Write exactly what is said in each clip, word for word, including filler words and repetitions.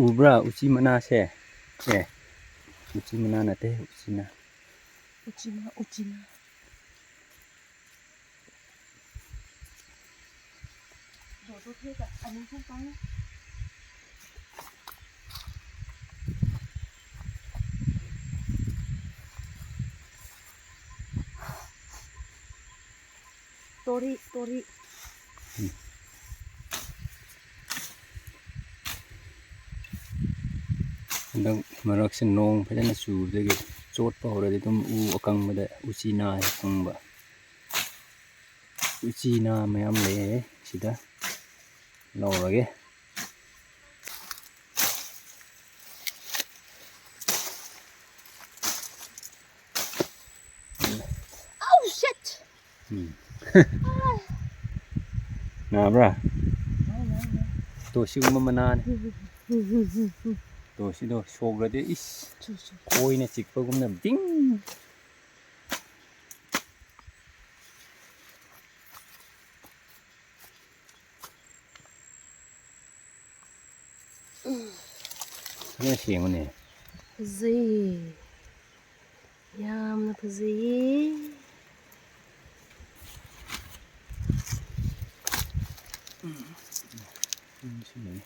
ꯎꯕ꯭ꯔꯥ ꯎꯆꯤ ꯃꯅꯥꯁꯦ? ꯑꯦ, ꯎꯆꯤ ꯃꯅꯥ ꯅꯠꯇꯦ, ꯎꯆꯤꯅ꯫ ꯎꯆꯤꯅ, ꯎꯆꯤꯅ꯫ ꯇꯣꯔꯤ, ꯇꯣꯔꯤ꯫ ꯍꯟꯗꯛ ꯃꯔꯛꯁꯦ ꯅꯣꯡ ꯐꯖꯅ ꯆꯨꯕꯗꯒꯤ ꯆꯣꯠꯄ ꯍꯧꯔꯗꯤ ꯑꯗꯨꯝ ꯎ ꯑꯀꯪꯕꯗ ꯎꯆꯤ ꯅꯥꯏ ꯈꯪꯕ꯫ ꯎꯆꯤꯅ ꯃꯌꯥꯝ ꯂꯩꯌꯦ ꯁꯤꯗ꯫ ꯂꯧꯔꯒꯦ꯫ Oh, shit! ꯎꯝ꯫ ꯅꯥꯕ꯭ꯔꯥ? ꯇꯣ, ꯁꯤꯒꯨꯝꯕ ꯃꯅꯥꯅꯤ꯫ ꯇꯣ, ꯁꯤꯗꯣ ꯁꯣꯛꯂꯗꯤ, ꯏꯁ, ꯈꯣꯏꯅ ꯆꯤꯛꯄꯒꯨꯝꯅ ꯕꯤꯡ꯫ ꯐꯖꯅ ꯁꯦꯡꯉꯨꯅꯦ꯫ ꯐꯖꯩꯌꯦ꯫ ꯌꯥꯝꯅ ꯐꯖꯩꯌꯦ꯫ ꯎꯝ, ꯁꯤ ꯂꯩ꯫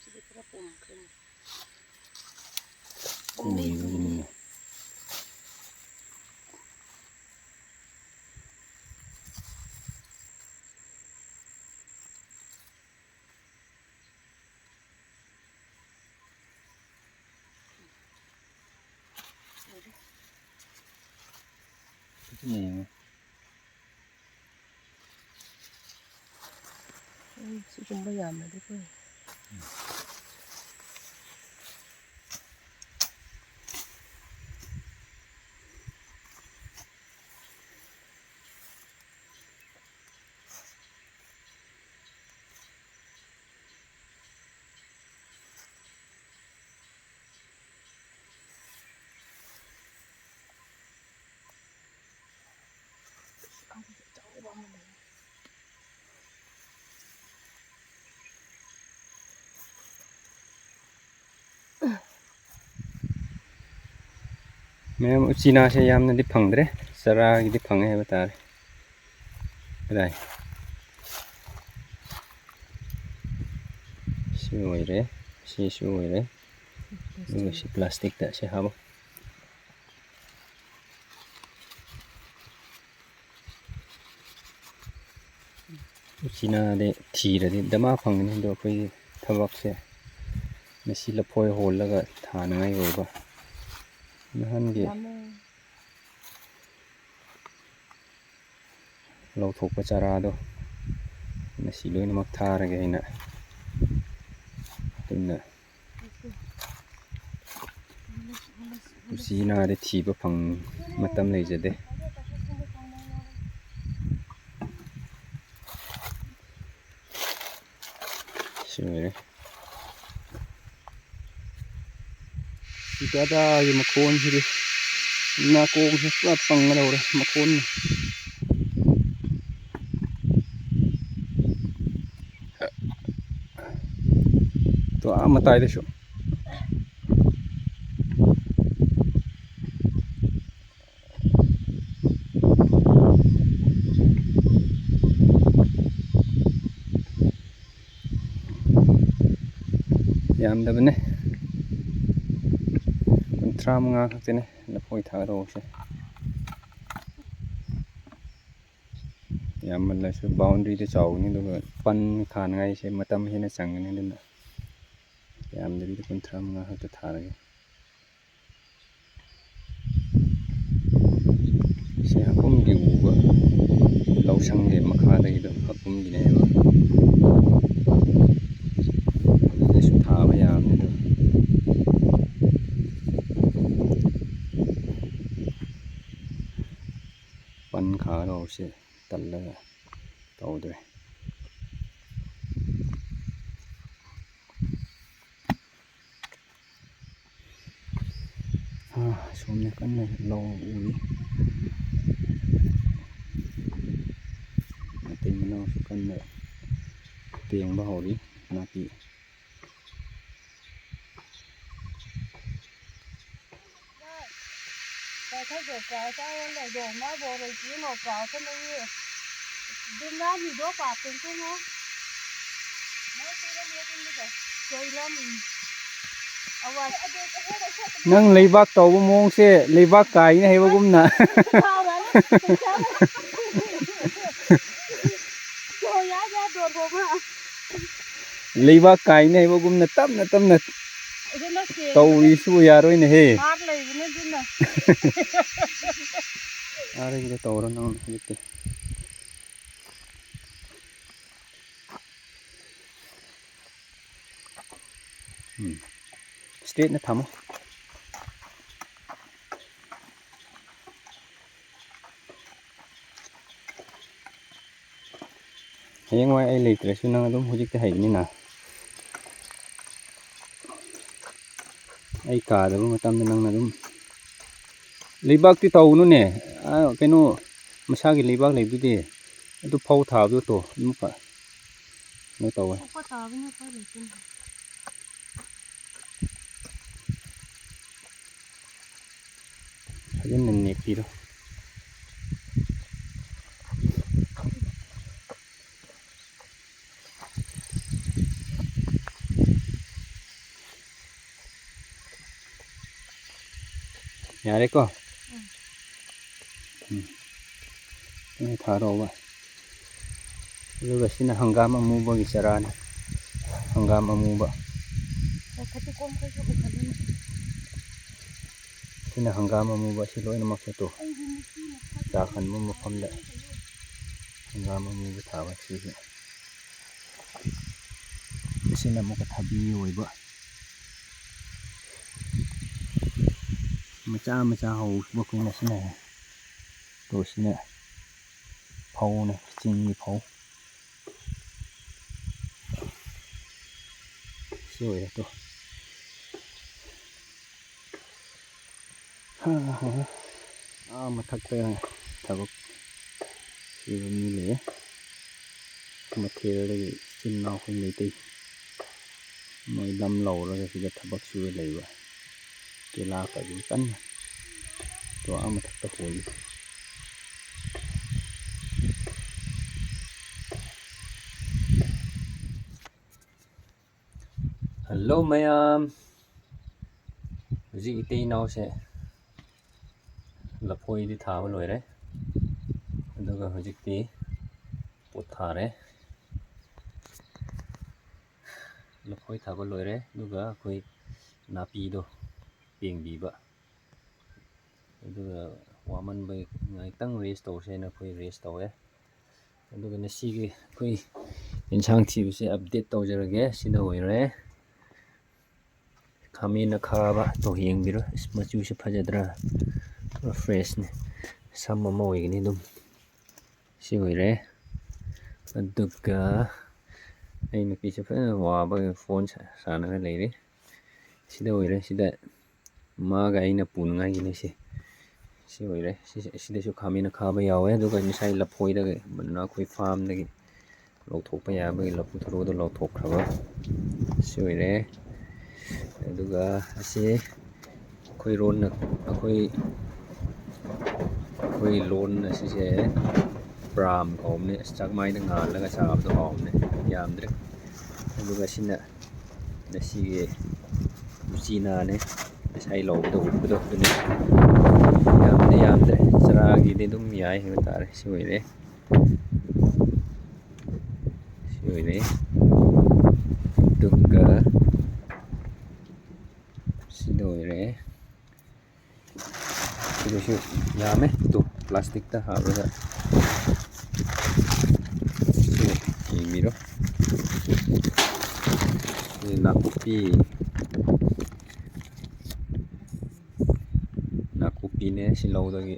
ꯁꯤꯗꯤ ꯈꯔ ꯄꯨꯝꯈ꯭ꯔꯦꯅꯦ꯫ ꯀꯣꯏꯕꯒꯤꯅꯤꯅꯦ꯫ ꯐꯖꯅ ꯌꯦꯡꯉꯨ꯫ ꯎꯝ, ꯁꯤꯒꯨꯝꯕ ꯌꯥꯝꯅꯗꯤ ꯐꯩ꯫ ꯃꯌꯥꯝ, ꯎꯆꯤꯅꯥꯁꯦ ꯌꯥꯝꯅꯗꯤ ꯐꯪꯗ꯭ꯔꯦ, ꯆꯔꯥꯒꯤꯗꯤ ꯐꯪꯉꯦ ꯍꯥꯏꯕ ꯇꯥꯔꯦ꯫ ꯀꯗꯥꯏ? ꯁꯤ ꯑꯣꯏꯔꯦ, ꯁꯤꯁꯨ ꯑꯣꯏꯔꯦ꯫ ꯑꯗꯨꯒ ꯁꯤ ꯄ꯭ꯂꯥꯁꯇꯤꯛꯇ ꯁꯤ ꯍꯥꯞꯄꯣ꯫ ꯎꯆꯤꯅꯥꯗꯤ ꯊꯤꯔꯗꯤ ꯗꯃꯥ ꯐꯪꯒꯅꯤ, ꯑꯗꯣ ꯑꯩꯈꯣꯏꯒꯤ ꯊꯕꯛꯁꯦ ꯉꯁꯤ ꯂꯐꯣꯏ ꯍꯣꯜꯂꯒ ꯊꯥꯅꯉꯥꯏ ꯑꯣꯏꯕ꯫ ꯅꯍꯥꯟꯒꯤ ꯂꯧꯊꯣꯛꯄ ꯆꯥꯔꯥꯗꯣ ꯉꯁꯤ ꯂꯣꯏꯅꯃꯛ ꯊꯥꯔꯒꯦ ꯑꯩꯅ꯫ ꯑꯗꯨꯅ ꯎꯆꯤꯅꯥꯗꯤ ꯊꯤꯕ ꯐꯪ-, ꯃꯇꯝ ꯂꯩꯖꯗꯦ꯫ ꯁꯤ ꯑꯣꯏꯔꯦ꯫ ꯁꯤ ꯀꯗꯥꯏꯒꯤ ꯃꯈꯣꯟꯁꯤꯗꯤ ꯅꯥꯀꯣꯡꯁꯦ ꯄꯨꯔꯥ ꯄꯪꯒꯗꯧꯔꯦ ꯃꯈꯣꯟꯅ꯫ ꯇꯣ ꯑꯥ ꯃꯇꯥꯏꯗꯁꯨ꯫ ꯌꯥꯝꯗꯕꯅꯦ꯫ ꯇꯔꯥꯃꯉꯥ ꯈꯛꯇꯅꯦ ꯂꯐꯣꯏ ꯊꯥꯒꯗꯧꯕꯁꯦ꯫ ꯌꯥꯝꯃꯜꯂꯁꯨ ꯕꯥꯎꯟꯗ꯭ꯔꯤꯗ ꯆꯥꯎꯒꯅꯤ, ꯑꯗꯨꯒ ꯄꯟ ꯊꯥꯅꯉꯥꯏꯁꯦ ꯃꯇꯝ ꯍꯦꯟꯅ ꯆꯪꯒꯅꯤ꯫ ꯑꯗꯨꯅ ꯌꯥꯝꯗꯕꯤꯗ ꯀꯨꯟꯊ꯭ꯔꯥ ꯃꯉꯥ ꯈꯛꯇ ꯊꯥꯔꯒꯦ꯫ ꯁꯤ ꯍꯥꯀꯨꯝꯒꯤ ꯎꯕ ꯂꯧꯁꯪꯒꯤ ꯃꯈꯥꯗꯒꯤꯗꯣ ꯍꯥꯀꯨꯝꯒꯤꯅꯦꯕ꯫ ꯑꯗꯨꯗꯁꯨ ꯊꯥꯕ ꯌꯥꯕꯅꯤ ꯑꯗꯨ꯫ ꯄꯟ ꯈꯥꯒꯗꯧꯕꯁꯦ ꯇꯜꯂꯒ ꯇꯧꯗ꯭ꯔꯦ꯫ ꯑꯥ, ꯁꯣꯝꯅ ꯀꯟꯅ ꯂꯧ ꯎꯔꯤ꯫ ꯃꯇꯩ ꯃꯅꯥꯎꯁꯨ ꯀꯟꯅ ꯄꯦꯡꯕ ꯍꯧꯔꯤ ꯅꯥꯄꯤ꯫ ꯅꯪ ꯂꯩꯕꯥꯛ ꯇꯧꯕ ꯃꯑꯣꯡꯁꯦ ꯂꯩꯕꯥꯛ ꯀꯥꯏꯅ ꯍꯥꯏꯕꯒꯨꯝꯅ꯫ ꯂꯩꯕꯥꯛ ꯀꯥꯏꯅ ꯍꯥꯏꯕꯒꯨꯝꯅ ꯇꯞꯅ ꯇꯞꯅ ꯑꯗꯨꯅ ꯁꯦꯡꯕꯅꯦ꯫ ꯇꯧꯔꯤꯁꯤꯕꯨ ꯌꯥꯔꯣꯏꯅꯦꯍꯦ꯫ ꯍꯥꯔ ꯂꯩꯕꯅꯦ ꯑꯗꯨꯅ꯫ ꯑꯥꯗꯒꯤꯗ ꯇꯧꯔꯣ ꯅꯪ ꯍꯧꯖꯤꯛꯇꯤ꯫ ꯎꯝ꯫ ꯏꯁꯇ꯭ꯔꯦꯠꯅ ꯊꯝꯃꯣ꯫ ꯍꯌꯦꯡꯋꯥꯏ ꯑꯩ ꯂꯩꯇ꯭ꯔꯁꯨ ꯅꯪ ꯑꯗꯨꯝ ꯍꯧꯖꯤꯛꯇꯤ ꯍꯩꯕꯅꯤꯅ꯫ ꯑꯩ ꯀꯥꯗꯕ ꯃꯇꯝꯗ ꯅꯪꯅ ꯑꯗꯨꯝ ꯂꯩꯕꯥꯛꯇꯤ ꯇꯧꯒꯅꯨꯅꯦ꯫ ꯑꯥ, ꯀꯩꯅꯣ, ꯃꯁꯥꯒꯤ ꯂꯩꯕꯥꯛ ꯂꯩꯕꯗꯨꯗꯤ꯫ ꯑꯗꯨ ꯐꯧ ꯊꯥꯕꯗꯣ ꯇꯣ, ꯑꯃꯨꯛꯀ ꯀꯩꯅꯣ ꯇꯧꯋꯦ꯫ ꯀꯣꯛꯄ ꯇꯥꯕꯅꯦ, ꯎꯄꯥꯏ ꯂꯩꯇꯦ꯫ ꯐꯖꯅ ꯅꯦꯠꯄꯤꯔꯣ꯫ ꯌꯥꯔꯦꯀꯣ? ꯎꯝ꯫ ꯁꯤꯅ ꯊꯥꯔꯛꯑꯣꯕ꯫ ꯑꯗꯨꯒ ꯁꯤꯅ ꯍꯪꯒꯥꯝ ꯑꯃꯨꯕꯒꯤ ꯆꯔꯥꯅꯤ꯫ ꯍꯪꯒꯥꯝ ꯑꯃꯨꯕ꯫ ꯁꯤꯅ ꯍꯪꯒꯥꯝ ꯑꯃꯨꯕ, ꯁꯤ ꯂꯣꯏꯅꯃꯛꯁꯦ ꯇꯨ꯫ ꯆꯥꯛ ꯍꯟꯕ ꯃꯐꯝꯗ ꯍꯪꯒꯥꯝ ꯑꯃꯨꯕ ꯊꯥꯕ ꯁꯤꯁꯦ꯫ ꯑꯁꯤꯅ ꯑꯃꯨꯛꯀ ꯊꯕꯤ ꯑꯣꯏꯕ꯫ ꯃꯆꯥ ꯃꯆꯥ ꯍꯧꯕ ꯑꯩꯈꯣꯏꯅ ꯁꯤꯅ꯫ ꯇꯨ ꯁꯤꯅ ꯐꯧꯅꯦ, ꯆꯤꯡꯒꯤ ꯐꯧ꯫ ꯁꯤ ꯑꯣꯏꯔꯦ ꯇꯨ꯫ ꯍꯥ, ꯍꯥ, ꯍꯥ꯫ ꯑꯥ ꯃꯊꯛꯇ ꯊꯕꯛ ꯁꯨꯕ ꯃꯤ ꯂꯩꯌꯦ꯫ ꯃꯊꯦꯜꯗꯒꯤ ꯏꯆꯤꯟ ꯏꯅꯥꯎ ꯑꯩꯈꯣꯏ ꯃꯩꯇꯩ꯫ ꯃꯣꯏ ꯂꯝ ꯂꯧꯔꯒ ꯁꯤꯗ ꯊꯕꯛ ꯁꯨꯔ ꯂꯩꯕ꯫ ꯀꯦꯂꯥ ꯀꯛꯏ ꯀꯟꯅ꯫ ꯇꯣ ꯑꯥ ꯃꯊꯛꯇ ꯍꯣꯜꯂꯤ꯫ ꯍꯜꯂꯣ ꯃꯌꯥꯝ꯫ ꯍꯧꯖꯤꯛ ꯏꯇꯩ ꯏꯅꯥꯎꯁꯦ ꯂꯐꯣꯏꯗꯤ ꯊꯥꯕ ꯂꯣꯏꯔꯦ꯫ ꯑꯗꯨꯒ ꯍꯧꯖꯤꯛꯇꯤ ꯄꯣꯠ ꯊꯥꯔꯦ꯫ ꯂꯐꯣꯏ ꯊꯥꯕ ꯂꯣꯏꯔꯦ꯫ ꯑꯗꯨꯒ ꯑꯩꯈꯣꯏ ꯅꯥꯄꯤꯗꯣ ꯄꯦꯡꯕꯤꯕ꯫ ꯑꯗꯨꯒ ꯋꯥꯃꯟꯕꯒꯤ ꯉꯥꯏꯍꯥꯛꯇꯪ rest ꯇꯧꯁꯦꯅ ꯑꯩꯈꯣꯏ rest ꯇꯧꯋꯦ꯫ ꯑꯗꯨꯒ ꯉꯁꯤꯒꯤ ꯑꯩꯈꯣꯏ ꯌꯦꯟꯁꯥꯡ ꯊꯤꯕꯁꯦ update ꯇꯧꯖꯔꯒꯦ꯫ ꯁꯤꯗ ꯑꯣꯏꯔꯦ꯫ ꯈꯥꯃꯦꯟ ꯑꯈꯥꯕ꯫ ꯇꯣ ꯌꯦꯡꯕꯤꯔꯣ꯫ ꯏꯁ, ꯃꯆꯨꯁꯦ ꯐꯖꯗ꯭ꯔꯥ? ꯄꯨꯔꯥ fresh ꯅꯦ꯫ ꯁꯝ ꯑꯃ ꯑꯣꯏꯒꯅꯤ ꯑꯗꯨꯝ꯫ ꯁꯤ ꯑꯣꯏꯔꯦ꯫ ꯑꯗꯨꯒ ꯑꯩ ꯅꯨꯄꯤꯁꯦ ꯐꯖꯅ ꯋꯥꯕꯒꯤ phone ꯁꯥ-, ꯁꯥꯟꯅꯔ ꯂꯩꯔꯤ꯫ ꯁꯤꯗ ꯑꯣꯏꯔꯦ꯫ ꯁꯤꯗ ꯃꯥꯒ ꯑꯩꯅ ꯄꯨꯅꯉꯥꯏꯒꯤꯅꯦ ꯁꯤ꯫ ꯁꯤ ꯑꯣꯏꯔꯦ꯫ ꯁꯤ-, ꯁꯤꯗꯁꯨ ꯈꯥꯃꯦꯟ ꯑꯈꯥꯕ ꯌꯥꯎꯋꯦ꯫ ꯑꯗꯨꯒ ꯉꯁꯥꯏ ꯂꯐꯣꯏꯗꯒꯤ ꯃꯅꯥ ꯑꯩꯈꯣꯏ farm ꯗꯒꯤ ꯂꯧꯊꯣꯛꯄ ꯌꯥꯕꯒꯤ ꯂꯐꯨ ꯊꯔꯣꯗꯣ ꯂꯧꯊꯣꯛꯈ꯭ꯔꯕ꯫ ꯁꯤ ꯑꯣꯏꯔꯦ꯫ ꯑꯗꯨꯒ ꯑꯁꯤ ꯑꯩꯈꯣꯏ ꯔꯣꯟꯅ, ꯑꯩꯈꯣꯏ, ꯑꯩꯈꯣꯏ ꯂꯣꯟ ꯑꯁꯤꯁꯦ ꯄ꯭ꯔꯥꯝ ꯀꯧꯕꯅꯦ꯫ ꯑꯁ, ꯆꯥꯛꯃꯥꯏꯗ ꯉꯥꯜꯂꯒ ꯆꯥꯕꯗꯣ ꯍꯥꯎꯕꯅꯦ꯫ ꯌꯥꯝꯗ꯭ꯔꯦ꯫ ꯑꯗꯨꯒ ꯁꯤꯅ ꯉꯁꯤꯒꯤ ꯎꯆꯤꯅꯥꯅꯦ꯫ ꯉꯁꯥꯏ ꯂꯧꯕꯗꯣ ꯎꯕꯗꯣ ꯑꯗꯨꯅꯤ꯫ ꯌꯥꯝꯗꯤ ꯌꯥꯝꯗ꯭ꯔꯦ, ꯆꯔꯥꯒꯤꯗꯤ ꯑꯗꯨꯝ ꯌꯥꯏ ꯍꯥꯏꯕ ꯇꯥꯔꯦ꯫ ꯁꯤ ꯑꯣꯏꯔꯦ, ꯁꯤ ꯑꯣꯏꯔꯦ꯫ ꯑꯗꯨꯒ ꯁꯤꯗ ꯑꯣꯏꯔꯦ꯫ ꯁꯤꯗꯁꯨ ꯌꯥꯝꯃꯦ꯫ ꯑꯗꯨ ꯄ꯭ꯂꯥꯁꯇꯤꯛꯇ ꯍꯥꯞꯂꯒ ꯁꯤ ꯌꯦꯡꯕꯤꯔꯣ꯫ ꯁꯤ ꯅꯥꯀꯨꯞꯄꯤ, ꯅꯥꯀꯨꯞꯄꯤꯅꯦ ꯁꯤ ꯂꯧꯗꯒꯤ꯫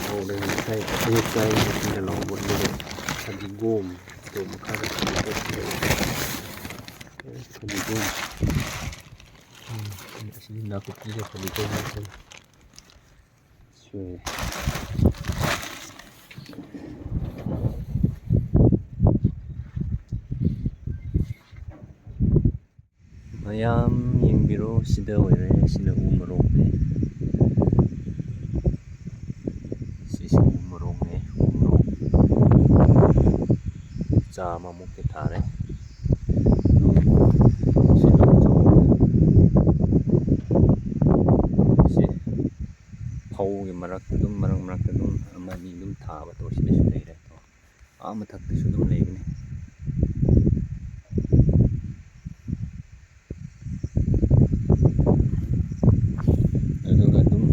ꯂꯧꯗꯒꯤ ꯉꯁꯥꯏ ꯑꯌꯨꯛꯇ ꯑꯩꯅ ꯁꯤꯗ ꯂꯧꯕꯗꯨꯗ ꯐꯗꯤꯒꯣꯝ, ꯑꯗꯨ ꯃꯈꯥꯗ ꯐꯗꯤꯒꯣꯝ꯫ ꯐꯗꯤꯒꯣꯝ꯫ ꯎꯝ, ꯑꯁꯤꯗꯤ ꯅꯥꯀꯨꯞꯄꯤꯒ ꯐꯗꯤꯒꯣꯝ ꯉꯥꯛꯇꯅꯤ꯫ ꯁꯣꯏꯔꯦ꯫ ꯃꯌꯥꯝ ꯌꯦꯡꯕꯤꯔꯣ, ꯁꯤꯗ ꯑꯣꯏꯔꯦ, ꯁꯤꯅ ꯎ ꯃꯣꯔꯣꯛꯅꯦ꯫ ꯁꯤꯁꯨ ꯎ ꯃꯣꯔꯣꯛꯅꯦ, ꯎ ꯃꯣꯔꯣꯛ ꯆꯥꯝꯃꯃꯨꯛꯇꯤ ꯊꯥꯔꯦ꯫ ꯁꯤ ꯂꯧ ꯆꯥꯎꯕꯅꯦ꯫ ꯁꯤ ꯐꯧꯒꯤ ꯃꯔꯛꯇ ꯑꯗꯨꯝ, ꯃꯔꯛ ꯃꯔꯛꯇ ꯑꯗꯨꯝ ꯑꯃ ꯑꯅꯤ ꯑꯗꯨꯝ ꯊꯥꯕ ꯇꯧꯔꯤꯁꯤꯗꯁꯨ ꯂꯩꯔꯦ꯫ ꯑꯥ ꯃꯊꯛꯇꯁꯨ ꯑꯗꯨꯝ ꯂꯩꯕꯅꯤ꯫ ꯑꯗꯨꯒ ꯑꯗꯨꯝ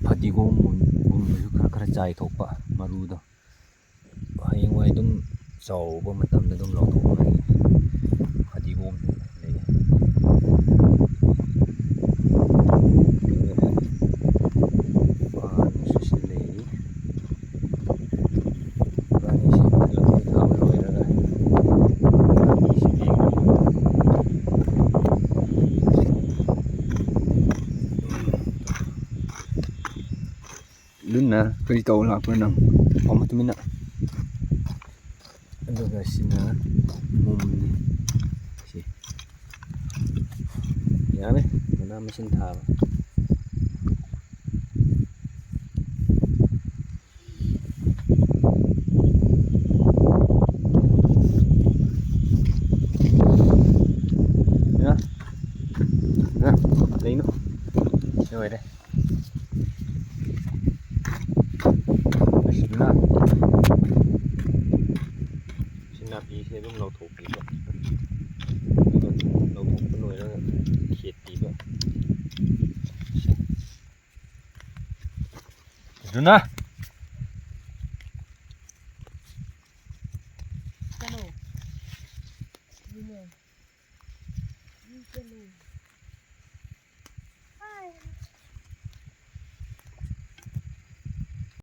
ꯐꯗꯤꯒꯣꯝꯒꯨꯝꯕꯁꯨ ꯈꯔ ꯈꯔ ꯆꯥꯏꯊꯣꯛꯄ, ꯃꯔꯨꯗꯣ꯫ ꯍꯌꯦꯡꯋꯥꯏ ꯑꯗꯨꯝ ꯆꯥꯎꯕ ꯃꯇꯝꯗ ꯑꯗꯨꯝ ꯂꯧꯊꯣꯛꯄ ꯌꯥꯏ꯫ ꯐꯗꯤꯒꯣꯝꯁꯨ ꯂꯩ꯫ ꯑꯗꯨꯒ ꯄꯥꯟꯁꯨ ꯁꯤ ꯂꯩꯔꯤ꯫ ꯏꯕꯥꯅꯤꯁꯦ ꯂꯐꯣꯏ ꯊꯥꯕ ꯂꯣꯏꯔꯒ ꯏꯕꯥꯅꯤꯁꯦ ꯌꯦꯡꯉꯤ꯫ ꯂꯨꯟꯅ ꯀꯔꯤ ꯇꯧ ꯂꯥꯛꯄ꯭ꯔꯥ ꯅꯪ? ꯐꯝꯃ ꯇꯨꯃꯤꯟꯅ꯫ ꯑꯗꯨꯒ ꯁꯤꯅ ꯃꯨꯝꯅꯤ꯫ ꯁꯤ ꯌꯥꯔꯦ, ꯃꯅꯥ ꯃꯁꯤꯡ ꯊꯥꯕ꯫ ꯌꯥ꯫ ꯂꯣꯏꯔꯦ꯫ ꯑꯁꯤꯅ ꯁꯤ ꯅꯥꯄꯤꯁꯦ ꯑꯗꯨꯝ ꯂꯧꯊꯣꯛꯄꯤꯕ꯫ ꯑꯗꯨꯒ ꯂꯧꯊꯣꯛꯄ ꯂꯣꯏꯔꯒ ꯈꯦꯠꯄꯤꯕ꯫ ꯑꯗꯨꯅ ꯆꯠꯂꯣ꯫ ꯑꯗꯨꯅꯦ꯫ ꯆꯠꯂꯣ꯫